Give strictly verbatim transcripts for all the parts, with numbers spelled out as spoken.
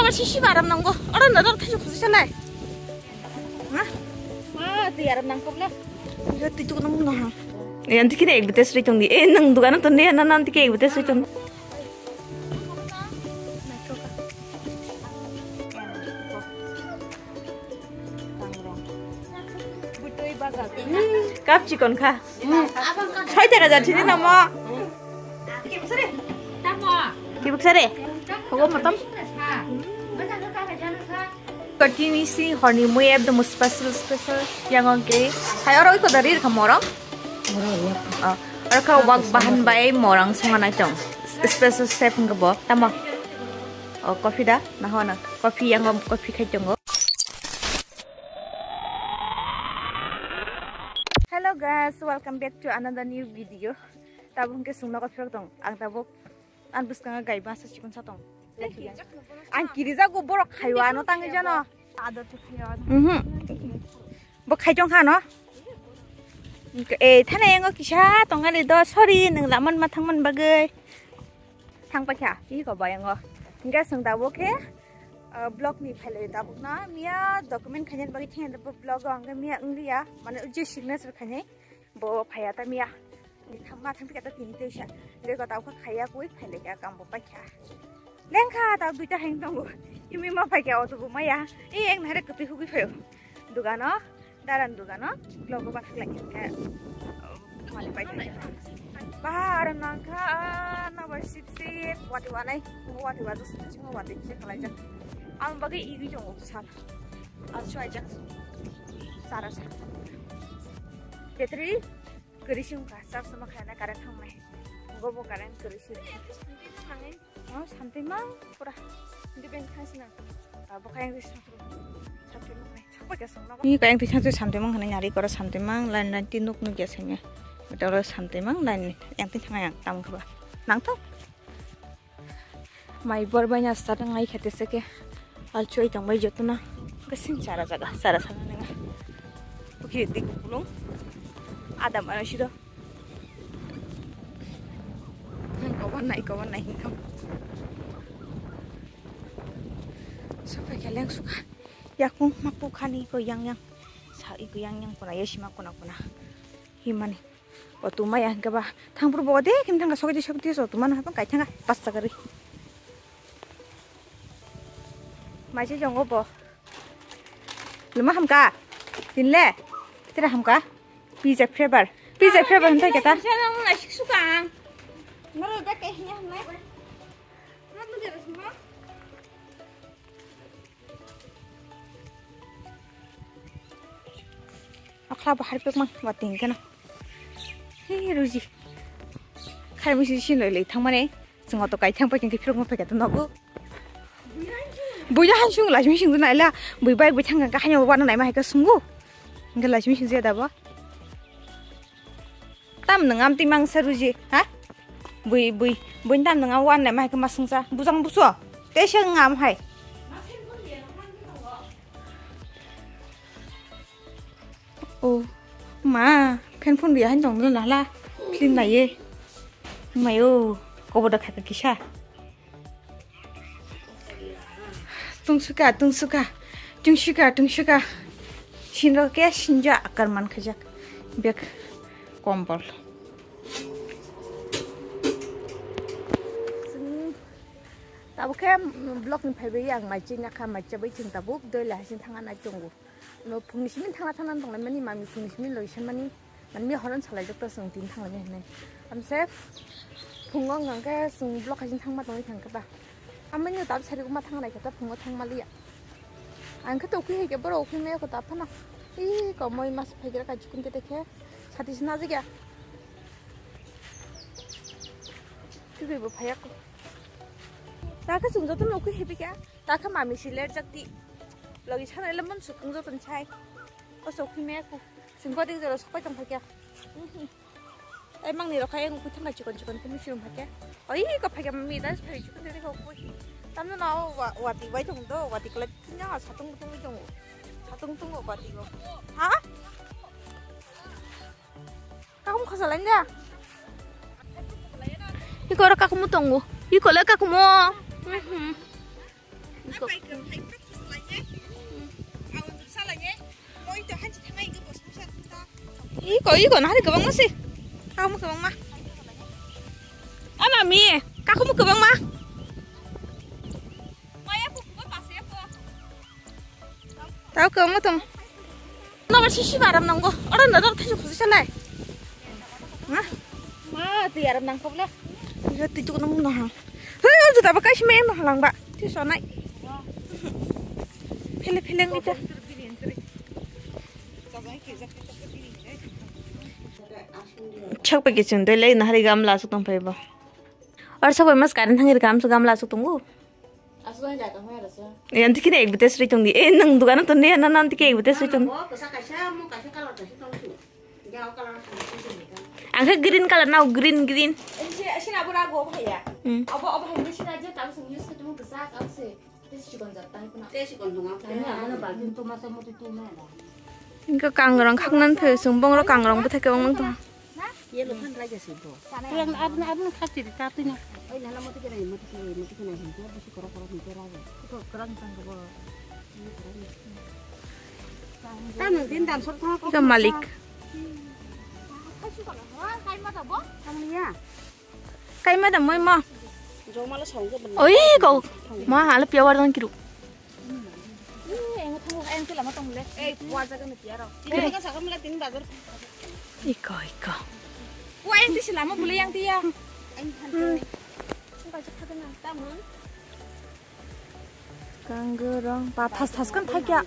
Sisi baram nanggo. Oro nadar thaisa khusi sanai. Ha? Ma, twi aram nangkok na. Yo twi tuk nang no ha. Eh, anti kini advertise ri tong di. Eh, nang dukan to ne na, anti kini advertise ri tong. Cup chikon kha. Soi taka jar chini namo. Kibuk sare. Hogo motom. Kotini si horni mui ekdom special, special. Yang ongke. Hai oro iko dari kha morong. Oh, oro kha wak bahan bai morong songa nai tong. Special chef hingke bo. Tamo. Oh, coffee da. Naho na. Coffee yang coffee khai tongo. Hello guys, welcome back to another new video. Tabuk hingke sung nogo phirok tong. Ang tabuk an bwskango gai basa chikon sa tong. Ang kirijago borok khaiwa ano tangwi jano. Mhm. Bo khai tong kha no? Eh, thana yango kisa tong ani do, sorry, nang laman ma thangman bagwi. Thang paikha, iko bayango. Hingke sung tabuk khe, ah, vlog ni phailai tabuk na. Miya document khainani bagwi thengya bo vlog o hingke miya wngliya. Mane je signature khainai bo phaiya ta miya. Ni thangma thang khe ta tini teisa. Lego tabuk khe khaiya kui phailai kha kambo paikha. Lengkha ta duita heng tongo. Imi ma paikha auto bo maya. E eng nare kwtwi hugui phaio. Dugano, daran dugano, vlog o bathak lai khe, mali pai thangkha. Bahar nangkha, ah, nabai sip sip, wati wanai, wati wajak sip sip, wati sip khalai jak. Ang bagwi igwi tongo sal. Al chuai jak. Sara sa. Betri, kwrwi sung kha, sar sama khana current thangnai. Gobo current kwrwi sung. Thangnai. Oh, santimang pura. Hindi ben khasina. Ah, bo kayang di santimang. Santimang nai. Chakpa kya sangna. Ni kayang di santimang, santimang khana nyari kora santimang, line line ti nuk nuk ya sanya. Betoro santimang line yang ti thanga yang tam khaba. Nang to. Mai bor bai na start ngai khate seke. Al choi tong bai jotuna. Kesing chara jaga, chara sana nenga. Oke, di kupulung. Adam ano sido. Kawan nai, kawan nai hinkam. Sopai keleng suka. Yakung maku khani ko yang yang. Sa iko yang yang kuna, yesi ma kuna kuna. Himani. O tuma ya hinkaba. Thangpur bo de kim thangka sokti sokti so tuma no hapang kai thangka pas sakari. Maise jongo bo. Luma hamka. Tinle. Tira hamka. Pizza flavor. Pizza flavor hentai keta. Sana muna sik sukang. Maro da ke hinya hamnai. Maro da ke suma. Akhla bahar pek mang wating kana. He ruji. Khai misi sin loi loi thang mane. Chwng auto kai thang paikhe phirok ma paikhe to nogo. Buya han sung lajmi sing duna ila. Bui bai bui thang ka hanya wana nai ma hai ka sungu. Nge lajmi sing je dabo. Tam nang am ti mang sa ruji, ha? Bui bui bui tam nang am wana nai ma hai ka ma sung sa. Bujang buso. Te sing am hai. Oh, ma, fan phone biya han tong nala. Film naiye. Mayo, kobo da khaka kisa. Tungsuka, tungsuka. Tungsuka, tungsuka. Sinro ke sinja akar man khajak. Bek kombol. Tabuk khe, mm, vlog ni phaibai ang mai chini kha, mai chabai chwng tabuk doi lai hasin thangna nai tongo. No phungni simi thangna thangna tonglai mani, mami phungni simi loi san mani, mani mi horon salai jokto chwng tin thanglaini hinwi. Amse phungo wngkha khe chwng vlog hasin thangma tongwi thangkha ta. Amani tab sari ma thangna nai khe ta phungo thangma liya. Ang khe to ukui hai khe borok ukui maya kho ta phano. Ih, komoi mas phaigra ka jikun kete khe. Sati sina jigya. Twi bo phaiya kho. Ta khe chwng joto no ukui hebi khe. Ta khe mami si ler jak di. Logi sana ele mon sukung joto ni sai. O sok hi me ku. Sing ko dik jero sok pai tong phai khe. Mhm. Ai mang ni rok kha yang ukui thang chikon chikon khe mi sirum phai khe. Oi ko phai khe mami ta phai chikon de ko ukui. Tam no na o wa, wati bai tong do, wati kla nya satung tung tung. Satung tung ko wati ko. Ha? Kakum khosalain da. Iko oro kakumu tongo. Iko le kakumu. Mhm. Iko, iko, nahari kwbangma se. Kamu kwbangma. Ama mi, kakumu kwbangma. Tao kwbangma tong. Nobar sisi baram nanggo. Oro nadar thaisi khusi salai. Ha? Ma, twi aram nangkho bla. Iya, twi tuk nang no ha. Hei, o juta ba kaisi me no halangba. Twi sonai. Phele phele ngi ta. Chak pa kichun de le nahari gamla asuk tong phai bo. Or sabai mas karin thangir gam su gamla asuk tongo. Asuk tong jaka mai rasa. E anti kine ek bete sri tong di. E nang dugana to ne na anti ke ek bete sri tong. Bo kasa kasa mo kasa color kasa tong su. Jao color kasa tong su. Ang khe green color nao, green, green. Sina bura go bhaiya. Hmm. Abo abo hai sina je tang sing use ke tumu kasa kasa. Tei sikon jak tang kuna. Tei sikon tongo. Tei ano baltin tuma se muti tuma da. Hingke kangrong khaknan phe sung bongrok kangrong bwthai kwbangma tong. Yellow phan raja se bo. Pulang abna abna khap chiri ta tui na. Oi nana muti kena muti kena muti kena hingke bisi korok korok hingke raja. Ko korang tang ko bo. Tamo din dan sor tang ko. Ika malik. Tang ya. Kaima da moi ma. Jomala song ke benar. Oi, kau. Ma, hala piawar dong kiru. Ih, yang thango, yang tu lama tong le. Eh, kuat jaga ni piaro. Ini kan sakam la tin bazar. Iko, iko. Wah, yang tu selama boleh yang dia. Yang thango. Enggak cepat dengan tamu. Kangrong ba thas thas khan thakya.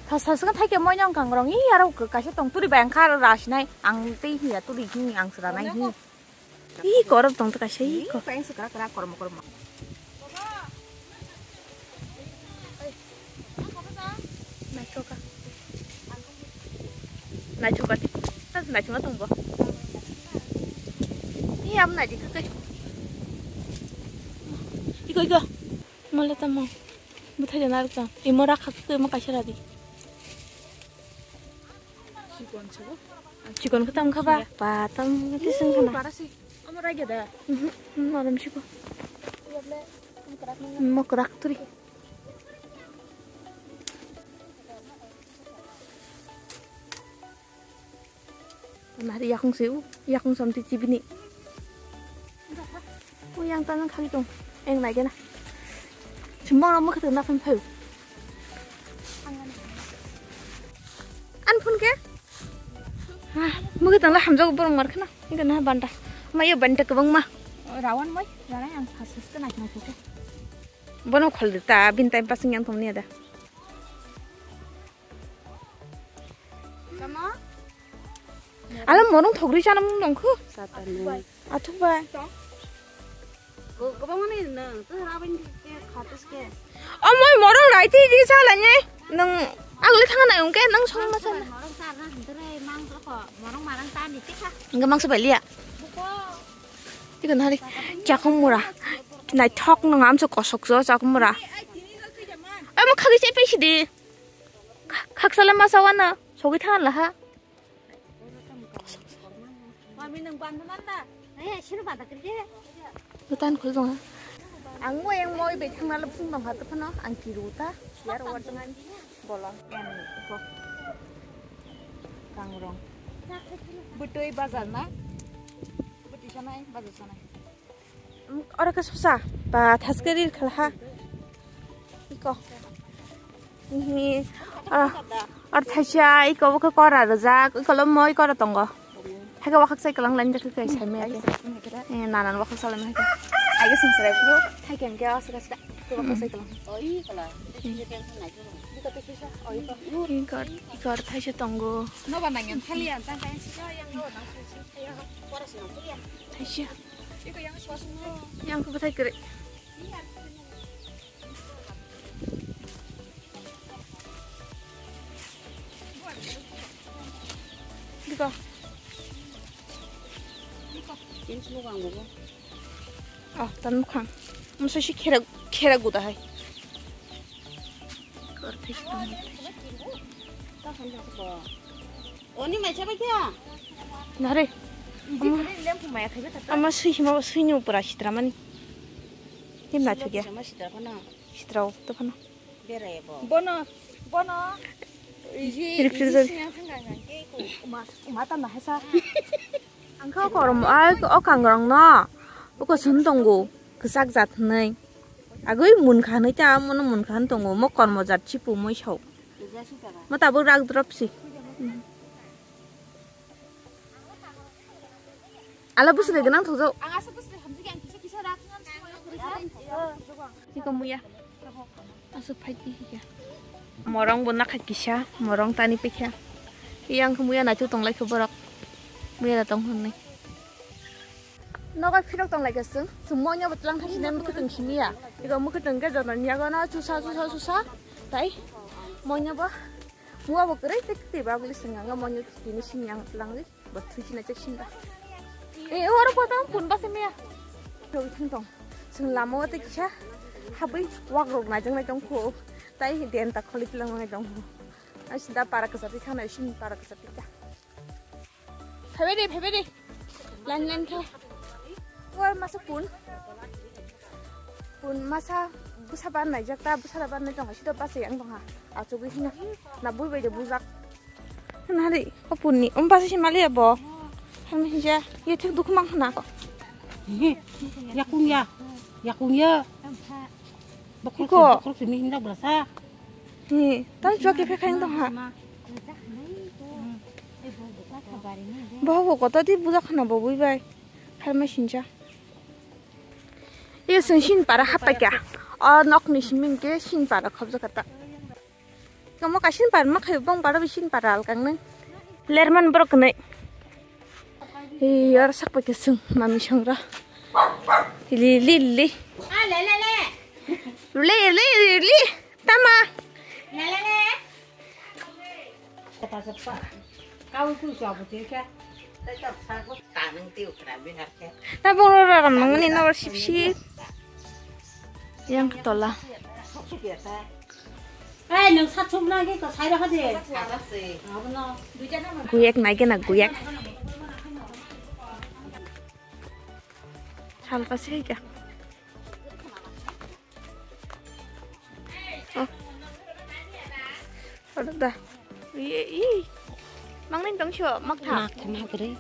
Thas thas khan thakya moi nang kangrong. Ih, aro kaisa tong turi bayang kha ra sinai. Ang tei hiya turi hi ang sra nai hi. Ih, korok tong to kaisa ih ko. Bayang sra kra kormo kormo. Naithoka. Naithoka ti. Naithoka tongo. Ni am nai di kai. Iko iko. Mole tamo. Buthai jana rukta. Imo rakha khe mo kaisa radi. Chikon khe tam khaba. Ba tam khe sing khana. Para si. Amo ragi da. Mhm. Maram chiko. Mo krak turi. Nari yakung se u, yakung samti chibini. U yang tanang khali tong, eng nai gena. Chumbo no mukha tong na phan phai. An phun ke? Ha, mukha tong la hamjak borong mar khana. Ika na banta. Ma yo banta kwbang ma. Rawan mai, rana yang phasas ke nai nai ke. Bono khol ta, bin time passing yang tong ni ada. Tamo? Ala morong thogri chana mung nongkhu. Satan. Athuk bai. Go-, gobang mani nang, tu harap ini ke khatus ke. Amoi morong rai ti di sala nye. Nang agli thang na ungke nang song ma sana. Morong sana hindure mang ko, morong marang tan di tikha. Enggak mang sebelia. Buko. Tiga hari cakung mura. Nai thok nang am so kosok so cakung mura. Amo khagi chepe sidi. Kha-, khaksala masa wana, sogwi thang laha. Mami nang banda nanda. Eh, sino banda kerja. Butan khul dong ha. Ang mo yang moi be thang nala phung dong ha to phano, ang kiru ta, siar war dong. Bolong. Kangrong. Butui bazar na? Buti sanai, bazar sanai. Oro khe sosa ba thaske rir khala ha. Iko. Ihi. Oro, oro thaisa iko bo khe kora rijak. Iko lo moi kora tongo. Haike wakhak sai kwlang lain jakhe kai sai me ake. Eh, nanan wakhak salai me haike. Aige sung serai phuru thaike hwnkhe aswk aswk. Iko wakhak sai kwlang. Iko, iko oro thaisa tongo. Noba nangyan thaliya tang kai sika yang noba nang sika. Thaisa. Yang khe bwthai kwrwi. Diko. Oh, tan mukhang. Masa si khera, khera guda hai. Kor thai si tong. Oni mai chabai kya? Nare. Iji kali lem phumaya khaibe tata. Ama sui hima sui ni upra sitra mani. Himna chukya. Sama sitra kono. Sitra o to kono. Berai bo. Bono, bono. Iji, Ripsi iji zari. Sinyang thang gang gang ke ko. Uma, uma ta na hesa. Ang kha korom, ai, o kangrong no. O ko sun tongo. Kwchak jat hwnwi. Agwi munkha hwnwi ta, mono munkha hwn tongo. Mo kormo jat chipu moi sao. Mo tabuk rak drop si. Ala bwswlwi gwnang thokjak. Ang asa bwswlwi hamjak, ang kisa kisa rak ngan sumai kwrwi sa. Iko muya. Aswk phai di hiya. Morong bo nakha kisa, morong tani pikha. Yang khe muya naithok tong lai khe borok. Muya da tong hwnwi. Nogo phirok tong lai khe chwng. Chwng moino bo tlang thang sinai mwkhwtwng simi ya. Iko mwkhwtwng khe joto ni yago no chusa, chusa, chusa. Tai moino bo. Mua bo kwrwi tei kwtwi ba bwlwi swng ang moino tini sini ang tlang ri. Bo thwi sina chek sinda. E, oro photo phone ba se mia. Thong thong thong. Chwng lama o tei kisa habwi wak rok naijak nai tong kho. Tai den ta kholi tlang nai tong kho. Ai sinda para kwchar twi thang nai sini para kwchar twi ta. Phaibai de, phaibai de. Line, line khe. Ua masa pun. Pun masa bwsa ban naijak ta, bwsa ban nai tong, sida basa yang tong ha. Achugwi hino. Na bui bai de bujak. Hana hari, o pun ni, um basa si mali abo. Hami hija, ye thik dukhu mang khana. He, yakung ya. Yakung ya. Bokhorok Iko. Bokhorok simi hinda bwlasa. He, tam chua ke phekha yang tong ha. Bohok bo koto di bujak khana bo bui bai. Pharma sinja. Ye sing sin para happa kya. O nok ni siming ke sin para khobjak kata. Kamo kasin par ma khayo bong para bisin para alkang nang. Lerman borok nai. He, yor sak pa kesung mami songra. Li, li, li. Ah, le, le, le. Li, li, li, li. Tama. Le, le, le. Kau tu siapa tu ke? Tanang tiu kena bihar ke. Na bong ro ram nang ni na sip sip. Yang tola. Ai, nang sat sum na ke ko sai ra de. Guyak nai ke na guyak. Salka se kya? Oh. Ada dah. Iya, iya. Mang ning dong sio, mak tha. Mak tha, mak ri.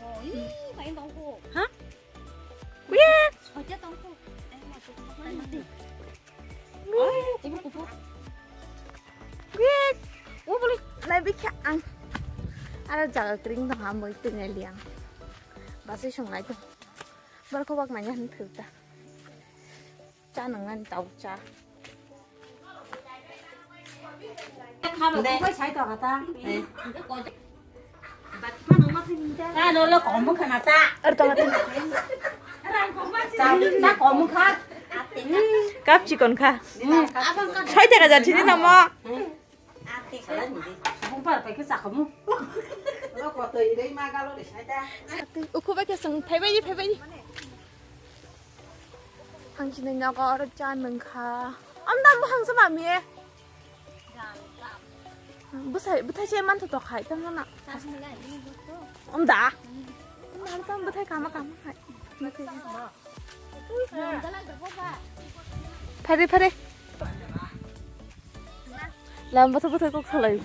Oh, ih, main tongkho. Hah? Wih. Soja tongkho. Eh, masuk. Wih. Ibu kupu. Wih. Oh, boleh. Nai bikha ang. Ada jaga kering tong ha, moi tengah liang. Basi sungai tu. Baru kau bak nanya han filter. Cha nang ngan tau cha. Cha no lo kom khana cha. Ar tong tong. Cha cha kom kha. Kap chikon kha. Soi taka ja chini namo. Bung par pai ke chakhamu. Ro kotoi rei ma galo de saita. Ukhubai ke sung phaibai di, phaibai di. Hangchini nogo oro cha nung kha. Amda mo hangsa mami e. Bwsai, bwthai se man to khai tam na. Amda. Amda tam bwthai kama kama khai. Phari, phari. Lam bwthai bwthai kok salai.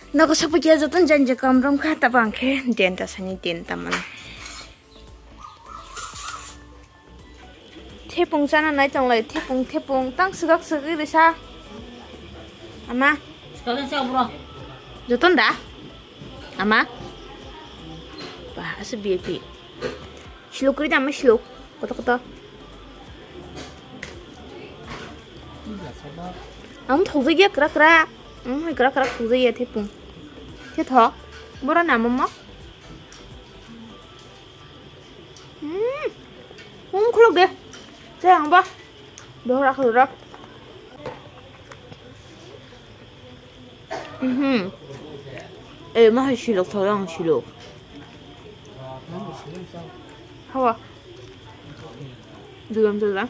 Nogo sopikya joton janja kom rom kha, tabo ang khe denta sani denta mano. Thepung chana nai tonglai, thepung, thepung, tang swkak swkwi risa. Ama. Joton da? Ama. Ba, asa B I P. Siluk kri da, ama siluk. Koto, koto. Ang thokjagya kra kra. Ang hai kra kra thokjagya thepung. Thetho. Boro namo mo. Hmm. Ung khuluk de. Che ang ba. Bohra khulura. Mhm. Eh, ma hai silok thorang silok. Hawa. Dugam dugam.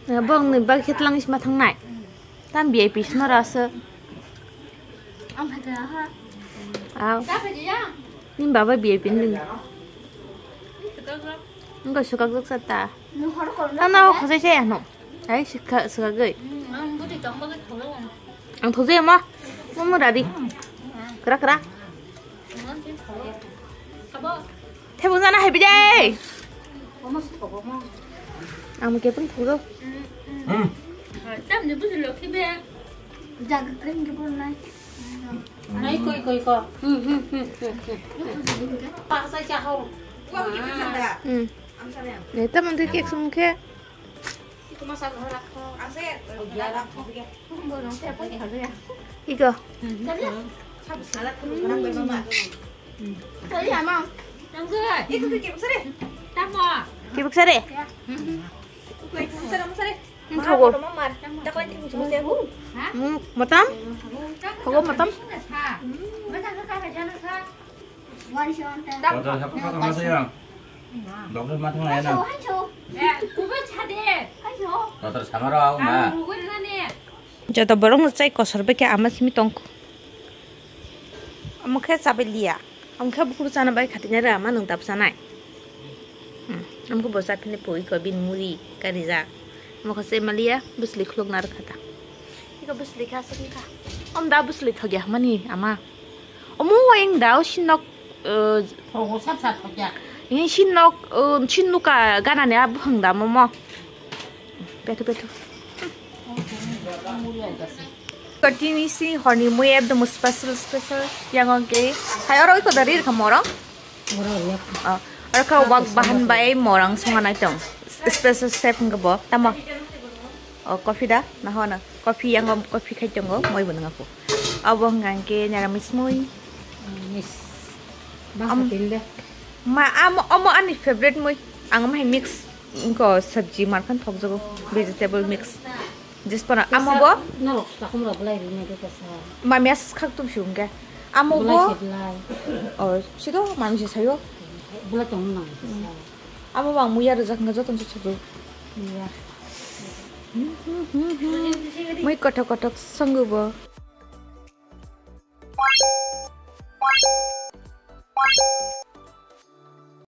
Bong ni bag hitlang isma thangnai. Tam B I P sima rasa. Ang phai kaya ha. Aw. Ni baba biya pindin. Engko sukak jak sata. Tana o khosai se ano. Ai sukak sukak goi. Ang thojai ma. Mama radi. Kra kra. Thebung jana hai bijai. Ang kepun thogo. Tam de bujilo khibe. Jaga kring ke pun nai. Nai koi koi ko. Hmm hmm hmm hmm. Paksa chahor. Hmm. Neta mantri kek sumkhe. Iko. Kibuk sare. Thogo. Hmm, motam. Thogo motam. Kotor sab kotor ma sayang. Doktor ma thang ya na. Kotor samaro au ma. Joto borok no chai kosor bai khe ama simi tongkho. Omo khe chabai liya. Omo khe bukhuk chana bai khatina ra ma nwng tab sanai. Hmm. Omo khe bo cha phini pui ko bini muri kari ja. Omo khe se maliya bwsli khuluk nar khata. Iko bwsli kha sini kha. Om da bwsli thogya mani ama. Omo wayang da o sinok. Thogo sab sab thogya. Ini sinok sinuka gana ne abu hang da momo. Betu betu. Kotini si horni mui ekdom special special yang oke. Hai oro iko dari rekam orang. Oro kha wak bahan bai morang songa nai tong. Special chef hwnkhe bo tamo. O coffee da na hona coffee yang coffee khai tongo moi bo nang aku. Abo hwnkha hwnkhe neramis mui. Am- ma amo omo ani favorite mui. Ang mai mix ko sabji markhan thokjago vegetable mix. Jespana amo bo norok takhum rok belai rwmani khe sa. Mamia khak tum si hwnkhe. Amo bo belai se belai. O sido mami se sayo. Belai tong nang. Amo bang muya rwjak hwnkhe jotono se sajo. Iya. Mui kothok kothok songo bo.